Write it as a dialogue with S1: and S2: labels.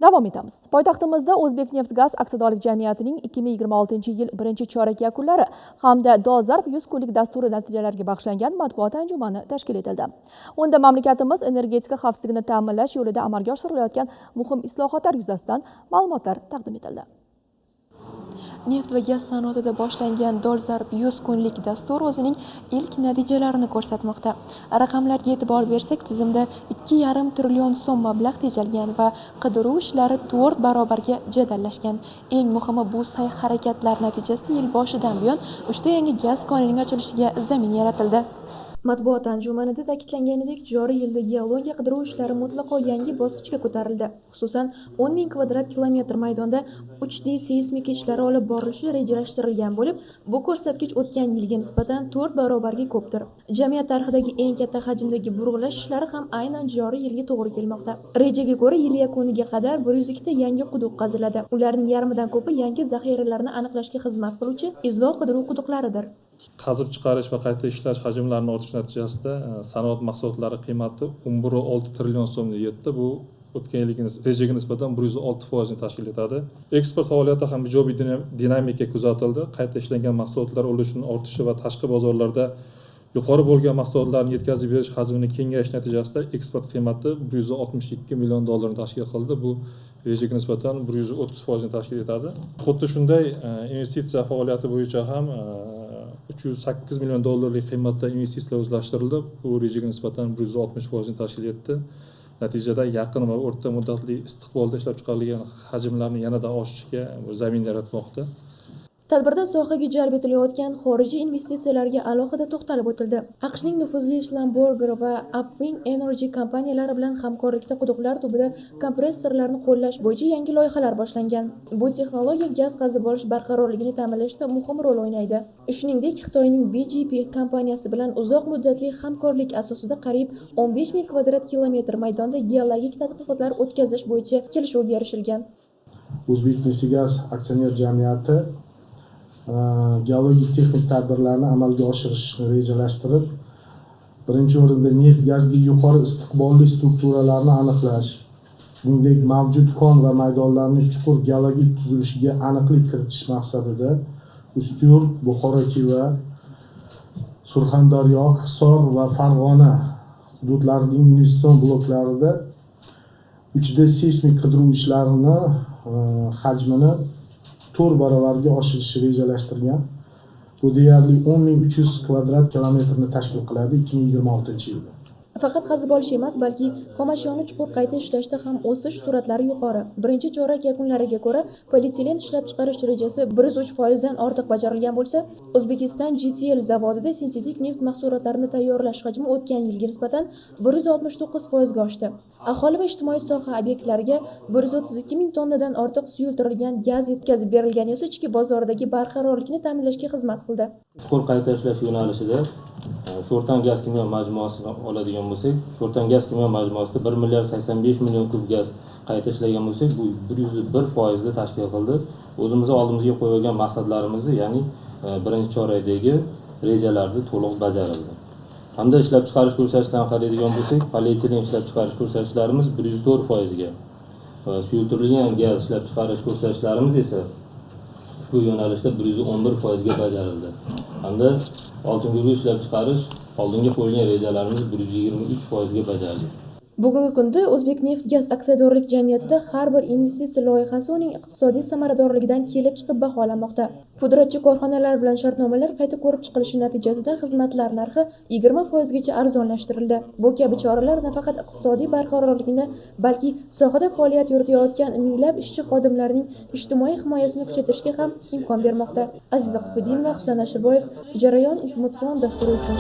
S1: Davom etamiz. Poytaxtimizda O'zbekneftgaz aksiyadorlik jamiyatining 2026-yil birinchi chorak yakunlari hamda dolzarb 100 kunlik dasturi natijalariga bag'ishlangan matbuot anjumani tashkil etildi. Unda mamlakatimiz energetika xavfsizligini ta'minlash yo'lida amalga oshirilayotgan muhim islohotlar yuzasidan ma'lumotlar taqdim etildi.
S2: Neft va gaz sanoatida boshlangan dolzarb 100 kunlik dastur o'zining ilk natijalarini ko'rsatmoqda. Raqamlarga e'tibor bersak, tizimda 2,5 trillion so'm mablag' tejalgan va qidiruv ishlari 4 barobarga jadallashgan. Eng muhimi, bu sa'y-harakatlar natijasida yil boshidan buyon 3 ta yangi gaz konining ochilishiga zamin yaratildi. Matbuot anjumanida ta'kidlanganidek, joriy yilda geologiya qidiruv ishlari mutlaqo yangi bosqichga ko'tarildi. Xususan, 10 ming kvadrat kilometr maydonda 3D seysmika ishlari olib borilishi rejalashtirilgan bo'lib, bu ko'rsatkich o'tgan yilga nisbatan 4 barobarga ko'pdir. Jamiyat tarixidagi eng katta hajmdagi burg'ulash ishlari ham aynan joriy yilga to'g'ri kelmoqda. Rejaga ko'ra, yil yakuniga qadar 102 ta yangi quduq qaziladi. Ularning yarmidan ko'pi yangi zaxiralarni aniqlashga xizmat qiluvchi izlov qidiruv quduqlaridir.
S3: Qazib chiqarish va qayta ishlash hajmlarini ortishi natijasida sanoat mahsulotlari qiymati 11,6 trillion so'mga yetdi. Bu o'tgan yilgi rejaga nisbatan 106%ni tashkil etadi. Eksport faoliyati ham ijobiy dinamika kuzatildi. Qayta ishlangan mahsulotlar ulushining ortishi va tashqi bozorlarda yuqori bo'lgan mahsulotlarni yetkazib berish hajmini kengayishi natijasida eksport qiymati 162 million dollarni tashkil qildi. Bu rejaga nisbatan 130%ni tashkil etadi. Xuddi shunday, investitsiya faoliyati bo'yicha ham 308 million dollarlik qiymatda investitsiyalar o'zlashtirildi. Bu rejaga nisbatan 160%ni tashkil etdi. Natijada yaqin va o'rta muddatli istiqbolda ishlab chiqarilgan hajmlarni yanada oshishiga zamin yaratmoqda.
S2: Tadbirda sohaga jalb etilayotgan xorijiy investitsiyalarga alohida to'xtalib o'tildi. AQShning nufuzli Schlumberger va Upwing Energy kompaniyalari bilan hamkorlikda quduqlar tubida kompressorlarni qo'llash bo'yicha yangi loyihalar boshlangan. Bu texnologiya gaz qazib olish barqarorligini ta'minlashda muhim rol o'ynaydi. Shuningdek, Xitoyning BGP kompaniyasi bilan uzoq muddatli hamkorlik asosida qariyb 15 ming kvadrat kilometr maydonda geologik tadqiqotlar o'tkazish bo'yicha kelishuvga erishilgan.
S4: O'zbekneftgaz aksioner jamiyati geologik texnik tadbirlarni amalga oshirishni rejalashtirib, birinchi o'rinda neft gazga yuqori istiqbolli strukturalarni aniqlash, shuningdek, mavjud kon va maydonlarni chuqur geologik tuzilishiga aniqlik kiritish maqsadida Ustyurt, Buxoro Kiva, Surxondaryo, Hisor va Farg'ona hududlarining investitsion bloklarida 3D seysmik qidiruv ishlarini hajmini 4 barobarga oshirishni rejalashtirgan. Bu deyarli 10 300 kvadrat kilometrni tashkil qiladi 2026-yilda.
S2: Faqat qazib olish emas, balki xomashyoni chuqur qayta ishlashda ham o'sish sur'atlari yuqori. Birinchi chorak yakunlariga ko'ra, polietilen ishlab chiqarish rejasi 103%dan ortiq bajarilgan bo'lsa, O'zbekiston GTL zavodida sintetik neft mahsulotlarini tayyorlash hajmi o'tgan yilga nisbatan 169%ga oshdi. Aholi va ijtimoiy soha obyektlariga 132 ming tonnadan ortiq suyultirilgan gaz yetkazib berilgani esa ichki bozordagi barqarorlikni ta'minlashga xizmat qildi.
S5: Chuqur qayta ishlash yo'nalishida Sho'rtan gaz kimyo majmuasini oladigan bo'lsak, Sho'rtan gaz kimyo majmuasida 1 milliard 85 million kub gaz qayta ishlagan bo'lsak, bu 101%ni tashkil qildi. O'zimizni oldimizga qo'ygan maqsadlarimizni, ya'ni birinchi chorakdagi rejalarni to'liq bajarildi. Hamda ishlab chiqarish ko'rsatkichlaridan qaraydigan bo'lsak, polietilen ishlab chiqarish ko'rsatkichlarimiz 104%ga va suyultirilgan gaz ishlab chiqarish ko'rsatkichlarimiz esa ushbu yo'nalishda 111%ga bajarildi. Hamda oltin gurgut ishlab chiqarish oldinga qo'yilgan rejalarimiz 123%ga bajardi.
S2: Bugungi kunda O'zbekneftgaz aksiyadorlik jamiyatida har bir investitsiya loyihasi uning iqtisodiy samaradorligidan kelib chiqib baholanmoqda. Pudratchi korxonalar bilan shartnomalar qayta ko'rib chiqilishi natijasida xizmatlar narxi 20% gacha arzonlashtirildi. Bu kabi choralar nafaqat iqtisodiy barqarorlikni, balki sohada faoliyat yuritayotgan minglab ishchi xodimlarning ijtimoiy himoyasini kuchaytirishga ham imkon bermoqda. Aziza Qutbiddinova, Husan Ashurboyev, Jarayon informatsion dasturi uchun.